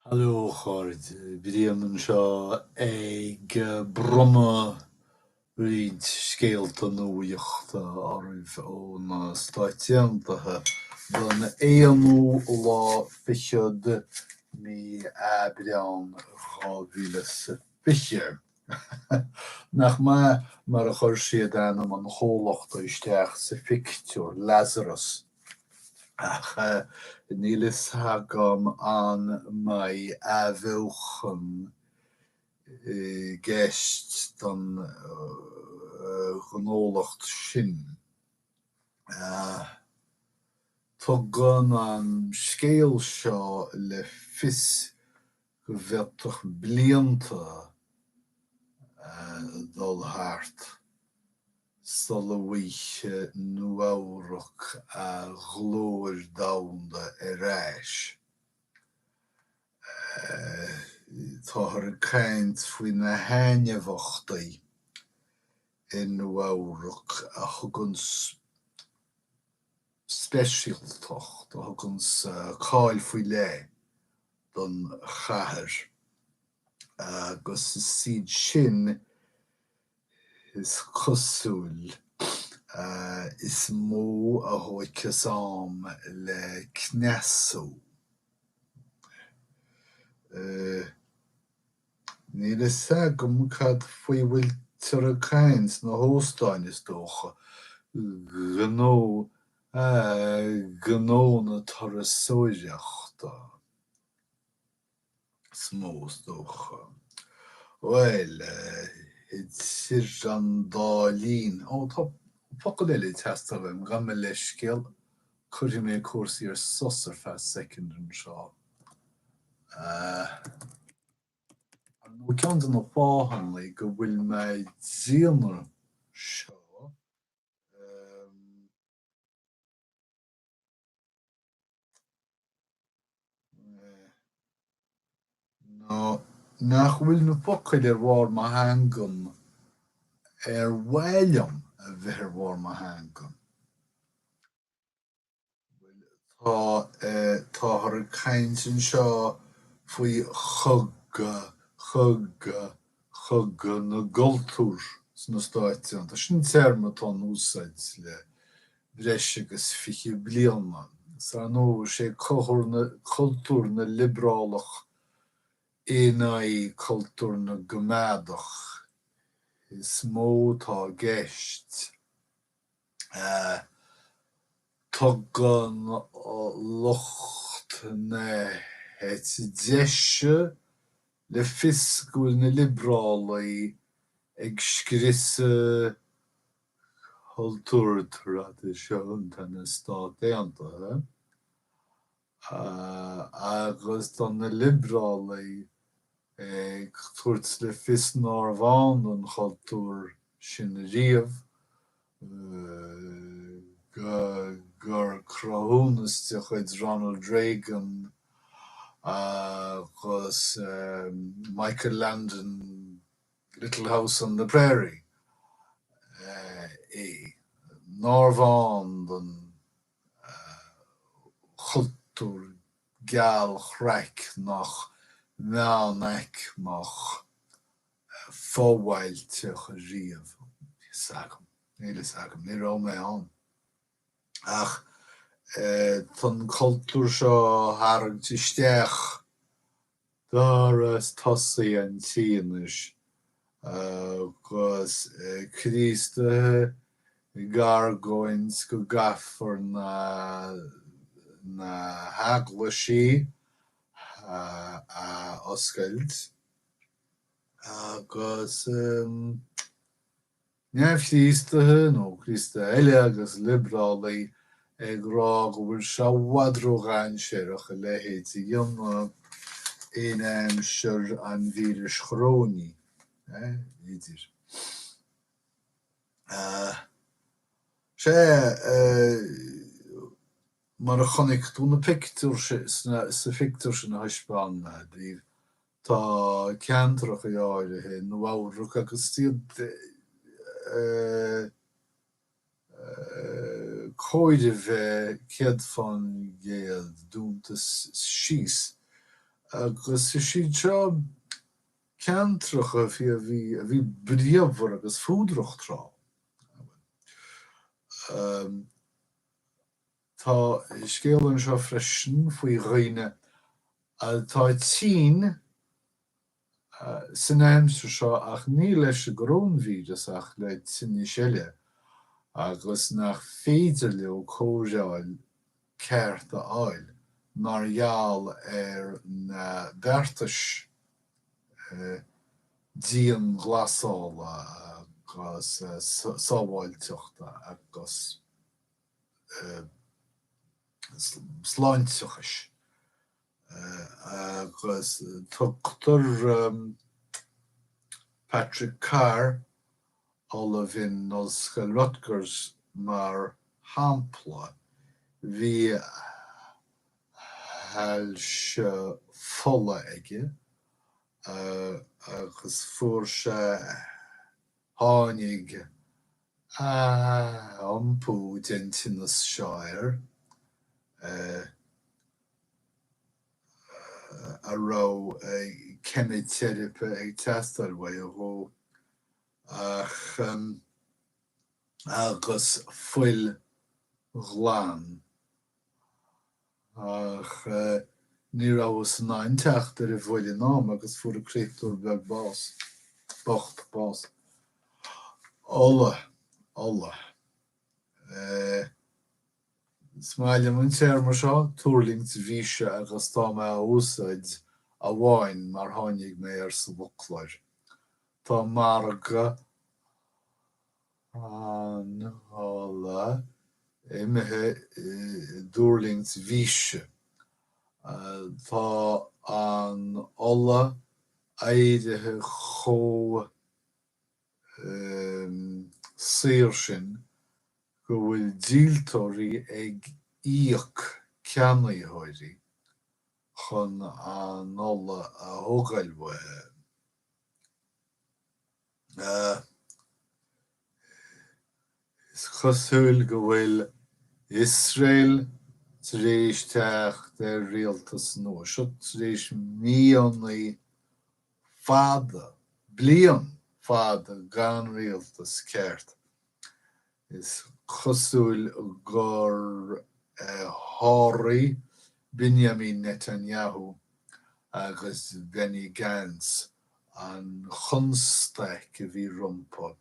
Haló a chairde, Brian anseo ag bronnadh roinnt scéalta nuachta oraibh ó na Stáit Aontaithe don aonú lá fichead mí Aibreán 2020. Nach maith mar a chuir siad ainm an chomhlachta isteach sa phictiúr, Lazarus. Ach níl fhios agam an mbeidh athbheochan i gceist don ghnólacht sin. Tugann an scéal seo le fios go bhféadfadh blianta dul thart sula bhfaighidh Nua-Eabhrac a ghlóir domhanda ar ais. Táthar ag caint faoi na taitneamhachtaí i Nua-Eabhrac a thugann speisialtacht, a thugann cáil faoi leith don chathair agus is iad sin is cosúil, is mó a thóigfeas am le cneasú. Níl fhios agam cad faoi a bhfuiltear ag caint, na hóstáin is dócha, gnó, gnó na turasóireachta. is mó, is dócha. Bhuel, idir an dá linn. Ó, tá focal eile ag teastáil uaim, gabh mo leithscéal, cuirfidh mé cúrsaí ar sos ar feadh soicind anseo. Ar ndóigh, ceann de na fáthanna go bhfuil mé ag déanamh seo, ná nach bhfuil na focail ar bharr mo theangan ar mhaith liom a bheith ar bharr mo theangan. Bhuel, tá, táthar ag caint anseo faoi chogadh, chogadh, chogadh na gcultúr sna Stáit Aontaithe. Sin téarma atá in úsáid le breis agus 20 bliain. Is ar ndóigh, is é cultúr na liobrálach in aghaidh cultúr na gcoimeádach is mó atá i gceist. Tugann lucht na heite deise le fios go bhfuil na liobrálaigh ag scriosadh cultúr traidisiúnta na Stát Aontaithe agus tá na liobrálaigh ag tabhairt le fios nárbh ann don chultúr sin riamh, gur cruthúnas de chuid Ronald Reagan agus Michael Landon Little House on the Prairie é, nárbh ann don chultúr gealchraicneach meánaicmeach fobhailteach riamh. Níl fhios agam, níl fhios agam, ní raibh mé ann. Ach tá an cultúr seo á tharraingt isteach doras tosaigh an tí anois agus Críostaithe ag argóint go gcaithfear na na heaglaisí a oscailt agus Neamh-Chríostaithe nó Críostaithe eile agus liobrálaigh ag rá go bhfuil sé i bhfad ródhainséarach a leithéid a dhéanamh in aimsir an víris choróinigh, b'fhéidir. Sea, mar a chonaic tú na pictiúir sa phictiúr sin a thaispeáin mé daoibh, Tá ceantracha áirithe i Nua-Eabhrac agus iad chóir a bheith 100% dúnta síos. Agus is iad seo ceantracha a bhí a bhí bríomhar agus fuadrach tráth. Tá scéal anseo freisin faoi dhaoine atá tinn san aimsir seo ach ní leis an gcoróinvíreas ach le tinnis eile agus nach féidir leo cóireáil ceart a fháil mar gheall ar na beartais dianghlasála agus sábháilteachta agus sláinteachais. Agus tugtar Patrick Carr, ollamh in Ollscoil Rutgers, mar shampla. Bhí ailse fola aige agus fuair sé, tháinig ath-iompú den tinneas seo air. a raibh ceimiteiripe ag teastáil uaidh dhó ach agus fuil ghlan ach ní rabhthas in ann teacht ar an bhfuil in am agus fuair an créatúr beag bás, bocht bás. Ola, ola. Is maith liom an téarma seo, tuirlingt bhíse agus tá mé á úsáid amháin mar tháinig mé air sa bhfoclóir. Tá margadh an ola imithe i dtuirlingt bhíse. Tá an ola éirithe chomh saor sin go bhfuil díoltóirí ag íoc ceannaitheoirí chun an ola a thógáil uathu. Is cosúil go bhfuil Iosrael tar éis teacht ar rialtas nua. Seo tar éis míonna fada, bliain fada gan rialtas ceart. Is cosúil gur sháraigh Binyamin Netanyahu agus Benny Gantz an chonstaic a bhí rompu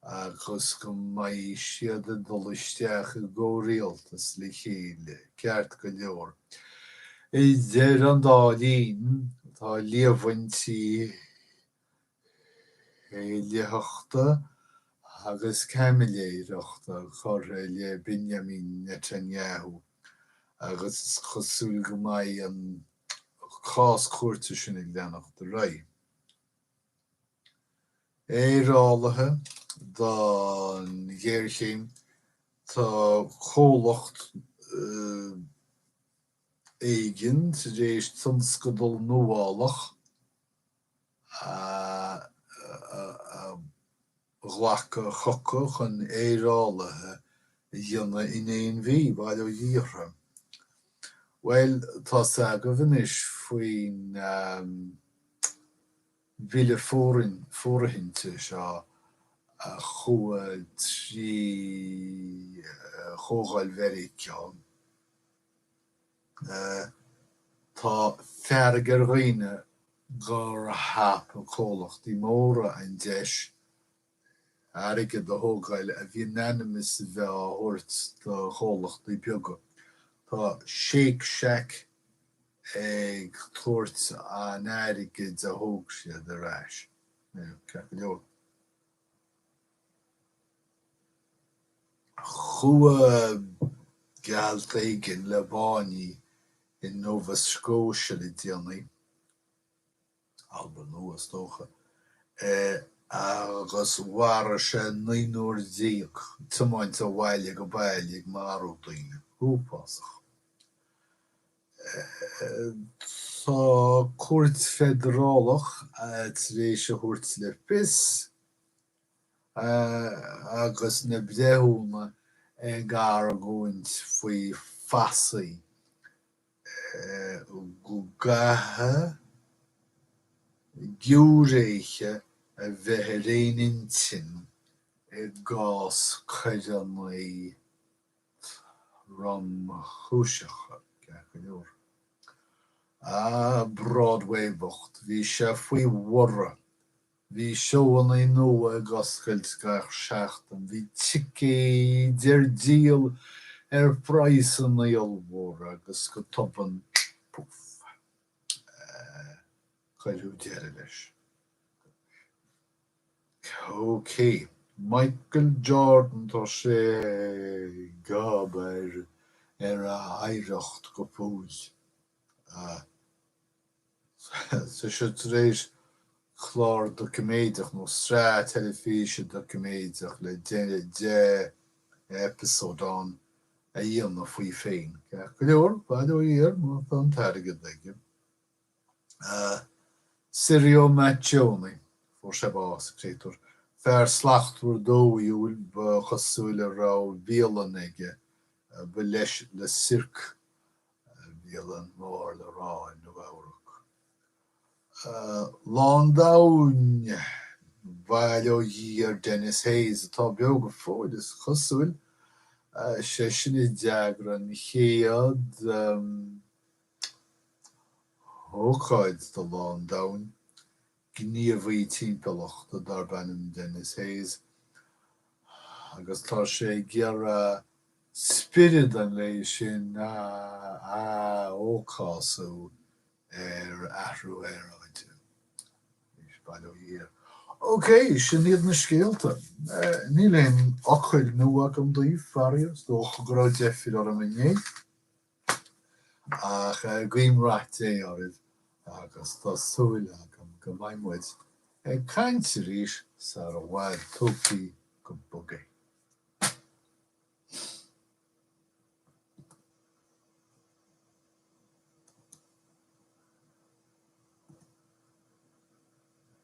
agus go mbeidh siad ag dul isteach i gcomhrialtas le chéile, ceart go leor. Idir an dá linn, tá líomhaintí éillitheachta agus caimiléireachta curtha i leith Binyamin Netanyahu agus is cosúil go mbeidh an cás cúirte sin ag leanacht ar aghaidh. Aerálaithe don ghéarchéim, tá comhlacht éigin tar éis tionscadal nuálach a ghlacadh chucu chun aerálaithe a dhéanamh in aon mhí, bail ó Dhia orthu. Bhuel, tá's agaibh anois faoin bhille fóirithinte seo a chuaigh trí Chomhdháil Mheiriceá. Tá fearg ar dhaoine gur thapaigh comhlachtaí móra an deis airgead a thógáil a bhí in ainm is a bheith á thabhairt do chomhlachtaí beaga. Tá Shake Shack ag tabhairt an airgid a thóg siad ar ais. Ceart go leor. Chuaigh gealt éigin le báiní i Nova Scotia le déanaí, Albain Nua is dócha, agus mharaigh sé naonúr déag, ag tiomáint ó bhaile go baile ag marú daoine. Uafásach. Tá cúirt feidearálach tar éis a thabhairt le fios agus na breithiúna ag argóint faoi phasaí. gcaithfidh giúiréithe a bheith ar aon intinn i gcás coireanna tromchúiseacha, ceart go leor. Ah, Broadway bocht, bhí sé faoi bhorradh Bhí seóanna nua ag oscailt gach seachtain, bhí ticéid ar díol ar phraghsanna ollmhóra agus go tobann, púf, cuireadh deireadh leis. Ok, Michael Jordan, tá sé ag obair ar a oidhreacht go fóill. Tá sé tar éis clár doiciméadach nó sraith teilifíse doiciméadach le 10 eipeasóid ann a dhéanamh faoi féin. Ceart go leor, bail ó Dhia air má tá an t-airgead aige. Sirio Maccioni, fuair sé bás, créatúr. Fear slachtmhar dóighiúil, ba chosúil a raibh bialann aige, ba leis Le Cirque bialann mór le rá i Nua-Eabhrac. Lá an Domhain, bail ó Dhia ar Denis Hayes, atá beo go fóill, is cosúil. Seisean a d'eagraigh an chéad ócáid do Lá an Domhain, gníomhaí timpeallachta darb ainm Denis Hayes, agus tá sé ag iarraidh spiorad an lae sin a athfhócasú ar athrú aeráide. Bail ó Dhia air. Ok, sin iad na scéalta. Níl aon fhocail nua agam daoibh, faraor. Is dócha go raibh deifir orm inné. Ach guím rath Dé oraibh agus tá súil agam go mbeidh muid ag caint arís sara bhfad. Tógfaí go bog é.